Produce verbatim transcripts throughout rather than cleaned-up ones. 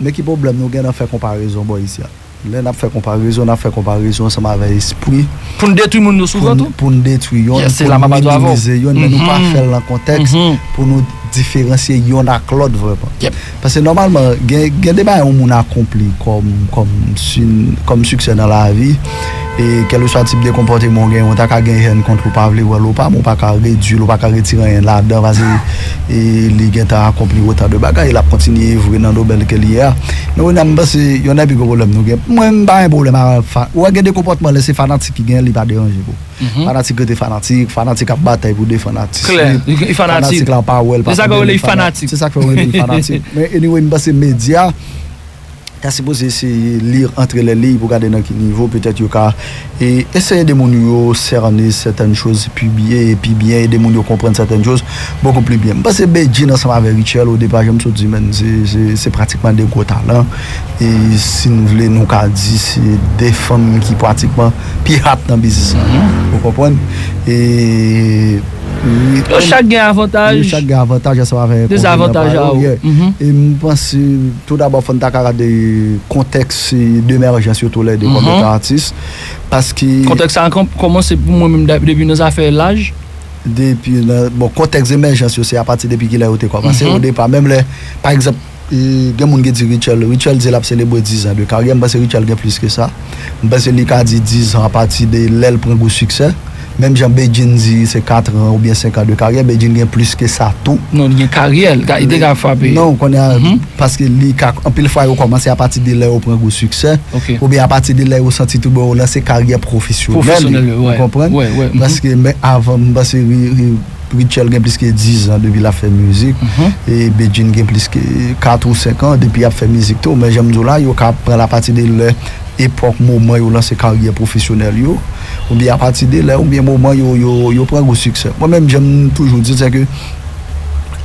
Men ki pwoblèm nou gen nan fè konparezon bò isi a? Lè n ap fè konparezon, n ap fè konparezon ansanm avè espri Pou n detwi moun yo pou souvan n tou. pou n detwi yonn, Yes, se pou la n m ap avè w. minimize yonn, men nou pa Mhm. fè l nan kontèks Mhm. pou nou diferansye yonn ak lòt vrèman. Yep. Paske nòmalman, gen, gen de bagay yon moun akonpli kòm, kòm, si- kòm siksè nan lavi. E kèlkeswa tip de konpòteman w gen, ou ta ka gen hèn kont li, ou pa vle wè l, ou pa, men ou pa ka redui l, ou pa ka retire anyen ladan, paske e, li gentan akonpli otan de bagay, l ap kontinye evre nan domèn ke li ye a. Men kounye a, m panse, yonn nan pi gwo pwoblèm nou gen. Mwen, m pa gen pwoblèm a fa, ou wè gen de konpòtman lè se fanatik ki gen, li pa deranje pou. Fanatik rete fanatik, fanatik ap batay pou defann atis Klè, li. li fanatik. Fanatik la pa wè l, pa Se sa k konprann rele li fana- fanatik. Se sa k fè yo rele li fanatik. Men anyway, m panse medya ta sipoze eseye li antre lè li pou gade nan ki nivo petèt yo ka. E eseye ede moun yo sène sètèn choz pi byen, pi byen, ede moun yo konprann sètèn choz bokou pli byen. M panse Bedjine ansanm avè Rutshelle o depa, jan m sot di, menn, se, se, se pratikman de gwo talan. E si n vle, nou ka di se de fanm ki pratikman pi hot nan biznis la. Ou konprann? E Yo chak gen avantaj. Yo chak gen avantaj ansanm avè Dezavantaj a, wi. E m panse, tou dabò, fò n ta ka gade kontèks demèjans yo toulède kòm eta atis. Paske Kontèks sa a kòmanse pou mwen menm depi nan zafè laj. Depi nan, bon, kontèks emèjans yo, se apati depi kilè yo te kòmanse. O depa, menm lè, pa egzanp, e, gen moun ki di Rutshelle, Rutshelle di l ap selebre diz an de karyè, m panse Rutshelle gen plis ke sa. M panse li ka di diz an apati de lè l pran gwo siksè. Menm jan Bedjine di se kat an oubyen senk an de karyè, Bedjine gen plis ke sa tou. Non, li gen karyè, li te ka frape. Non, kounye a, paske li ka, anpil fwa yo kòmanse apati de lè yo pran gwo siksè, oubyen apati de lè yo santi tou bon yo lanse karyè pwofesyonèl. Pwofesyonèl yo, Ou konprann? Paske men avan, m panse Rutshelle gen plis ke diz an depi l ap fè mizik. E Bedjine gen plis ke kat ou senk an depi y ap fè mizik tou. Men jan m di w la, yo ka pran l apati de lè, epòk, moman yo lanse karyè pwofesyonèl yo. Oubyen apati de lè, oubyen moman yo, yo, yo pran gwo siksè. Mwen menm, jan m toujou di l, se ke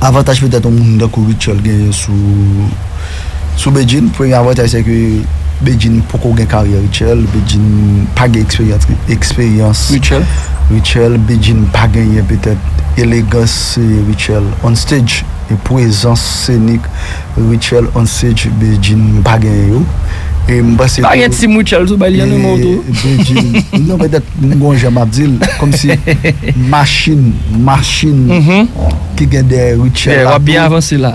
avantaj petèt yon moun tankou Rutshelle genyen sou, sou Bedjine, premye avantaj se ke Bedjine poko gen karyè Rutshelle, Bedjine pa gen eksperyans, eksperyans Rutshelle, Bedjine pa genyen petèt elegans Rutshelle on stage, e prezans senik Rutshelle on stage, Bedjine pa genyen yo. E m panse Pa gen Team Rutshelle tou, bay li nan men w tou. Bedjine, non, petèt m gon jan m ap di l, kòmsi machin, machin ki gen dèyè Rutshelle la tou. Avanse la.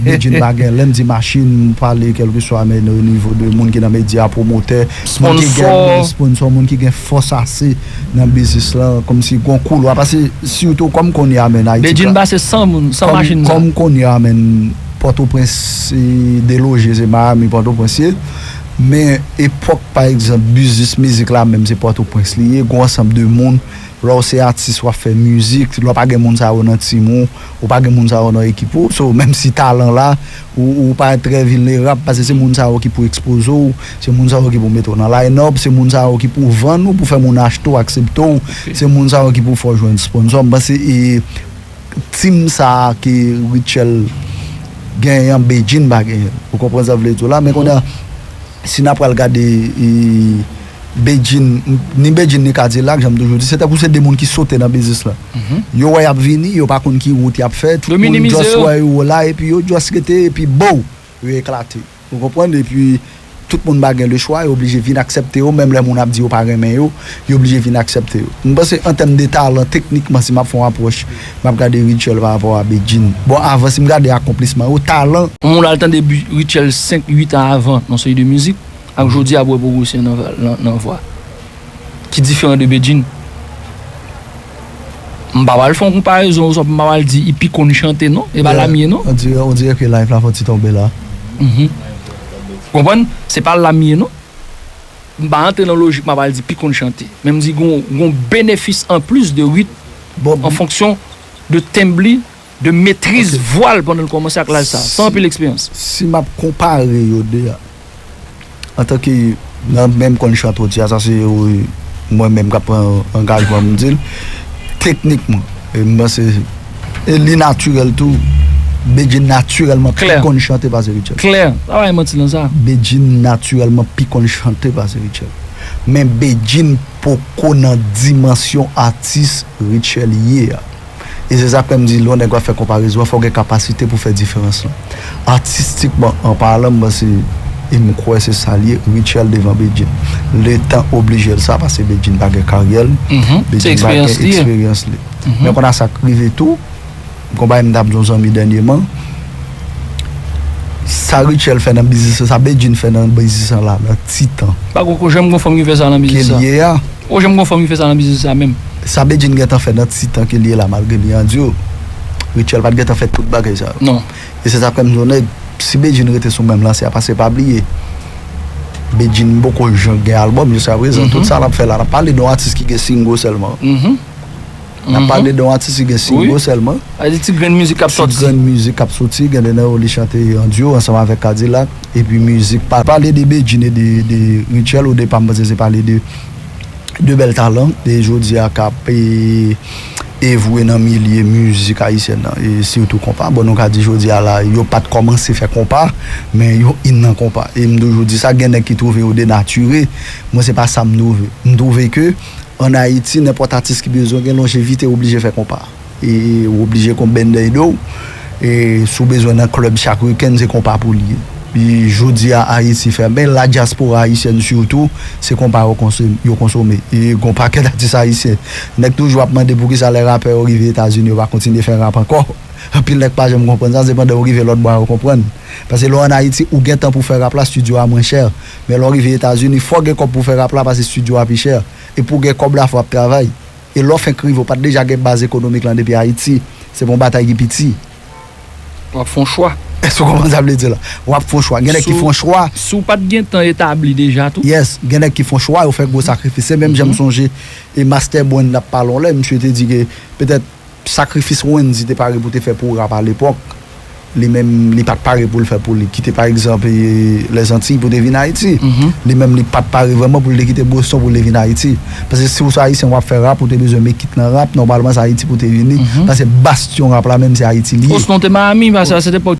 Bedjine pa gen, lè m di machin, m pale kèlkeswa, men o nivo de moun ki nan medya, pwomotè, moun ki gen sponsò, moun ki gen fòs ase nan biznis lan, kòmsi gon koulwa, paske sitou kòm kounye a, menn, Ayiti. Bedjine pase san moun, san machin sa. Kòm kounye a, menn, Pòtoprens, e, deloje, se Miami Pòtoprens ye. Men epòk, pa egzanp, biznis mizik la menm, se Pòtoprens li ye, gon ansanm de moun. Lè w se atis, w ap fè mizik, lè w pa gen moun sa yo nan tim ou, ou pa gen moun sa yo nan ekip ou. So, menm si talan la, ou, ou parèt trè vilnerab, paske se moun sa yo ki pou ekspoze w, se moun sa yo ki pou mete w nan line-up, se moun sa yo ki pou vann ou, pou fè moun achte w, aksepte w, se moun sa yo ki pou fè w jwenn sponsò. M panse, e, tim sa a ke Rutshelle genyen an, Bedjine pa genyen l. Ou konprann sa m vle di w la? Men kounye a, si n ap pral gade, e, Bedjine, ni Bedjine ni K-Dilak, jan m toujou di, se tankou se de moun ki sote nan biznis la. Yo wè y ap vini, yo pa konn ki wout y ap fè, tout moun just wè yo la, epi yo just rete, epi bow, yo eklate. Ou konprann? Epi tout moun pa gen lechwa, yo oblije vin aksepte yo, menm lè moun ap di yo pa renmen yo, yo oblije vin aksepte yo. M panse an tèm de talan, teknikman, si m ap fè yon apwòch, m ap gade Rutshelle pa rapò a Bedjine. Bon, avan, si m gade akonplisman yo, talan, Yon moun al tande Rutshelle senk, uit an avan nan seri de mizik, ak jodi a pou wè pwogresyon nan, nan, nan vwa ki diferan de Bedjine. M pa pral fè yon konparezon oswa m pa pral di li pi konn chante non, e pa la m ye non. On dirait, on dirait que live la fè ti tonbe la. Ou konprann? Se pa la m ye non. M pa antre nan lojik m ap al di pi konn chante. Men m di gon, gon benefis anplis de rit an fonksyon de tenb li, de metriz vwa l pandan l kòmanse ak laj sa, san anpil eksperyans. Si m ap konpare yo de a, antanke nan menm konn chante w di a, sa se mwen menm k ap pran angajman m di l, teknikman, e m panse e li natirèl tou, Bedjine natirèlman pi konn chante pase Rutshelle. Klè, pa bay manti nan sa. Bedjine natirèlman pi konn chante pase Rutshelle. Men Bedjine poko nan dimansyon atis Rutshelle ye a. E se sa k fè m di, lè yon nèg ap fè konparezon an, fò w gen kapasite pou fè diferans lan. Atistikman an palan, m panse, e m kwè se sa l ye, Rutshelle devan Bedjine. Letan oblije l sa, paske Bedjine pa gen karyè l, Mhm. Se Bedjine pa gen eksperyans li ye. eksperyans li. Mhm. Men konn sa k rive tou, m konn bagay m t ap di yon zanmi dènyèman, sa Rutshelle fè nan biznis, sa Bedjine fè nan biznis lan la, nan ti tan Pa gon janm gon fanm ki fè sa nan ke biznis l sa. Ye a, Gon janm gon fanm ki fè sa nan biznis sa menm. Sa Bedjine gentan fè nan ti tan ke l ye la, malgre li andyo. Rutshelle pa t gentan fè tout bagay sa yo. Non. E se sa k fè m di w nèg, si Bedjine rete sou menm lanse a, paske pa bliye, Bedjine poko jan gen albòm jiska prezan. Mhm. Tout sa l ap fè la, n ap pale de yon atis ki gen single sèlman. Mhm. N ap pale de yon atis ki gen single Wi. Sèlman. Sa di ti grenn mizik k ap Ti sòti. Grenn mizik k ap soti, gen de nan yo li chante an duo ansanm avèk K-Dilak. Epi mizik pa pale de Bedjine e de, de Rutshelle, o depa m panse se pale de de bèl talan, e jodi a k ap e, evwe nan milye mizik ayisyèn nan, e sitou konpa. Bon, nou ka di jodi a la, yo pa t kòmanse fè konpa, men yo in nan konpa. E m toujou di sa, gen nèg ki twouve yo denatire, mwen se pa sa m twouve. M twouve ke ann Ayiti, nenpòt atis ki bezwen gen lonjevite oblije fè konpa. E ou oblije gon band dèyè do w. E si w bezwen nan klèb chak wikenn, se konpa pou li ye. E jodi a Ayiti fèmen, la dyaspora ayisyèn sitou, se konpa yo konsome, yo konsome. E gon pakèt atis ayisyen. Nèg toujou ap mande poukisa lè rapè yo rive Etazini, yo pa kontinye fè rap ankò. Anpil nèg pa janm konprann sa, se pandan yo rive lòt bò a yo konprann. Paske lè w ann Ayiti, ou gen tan pou fè rap la, estidyo a mwen chè. Men lè w rive Etazini, fò w gen kòb pou fè rap la, paske estidyo a pi chè. E pou w gen kòb la, fò w ap travay. E lè w fenk rive, ou pa t deja gen baz ekonomik lan depi Ayiti. Se pa yon batay ki piti. W ap fè yon chwa. Èske w konprann sa m vle di la? W ap fè yon chwa. Gen nèg ki fè yon chwa. Si w pa t gen tan etabli deja tou. Yes, gen nèg ki fè yon chwa, yo fè gwo sakrifis. Se menm jan m sonje, e Master Brand t ap pale yon lè, misye te di ke petèt sakrifis Wendy te pare pou te fè pou rap alepòk, li menm, li pa t pare pou l fè pou li. Kite, pa egzanp, e, Lèzantiy pou te vin Ayiti. Li menm, li pa t pare vrèman pou l te kite Boston pou l te vin Ayiti. Paske si w se Ayisyen, w ap fè rap, ou te bezwen make it nan rap, nòmalman, se Ayiti pou te vini. Paske bastyon rap la menm, se Ayiti li ye. Osnon te Miami, paske se te pa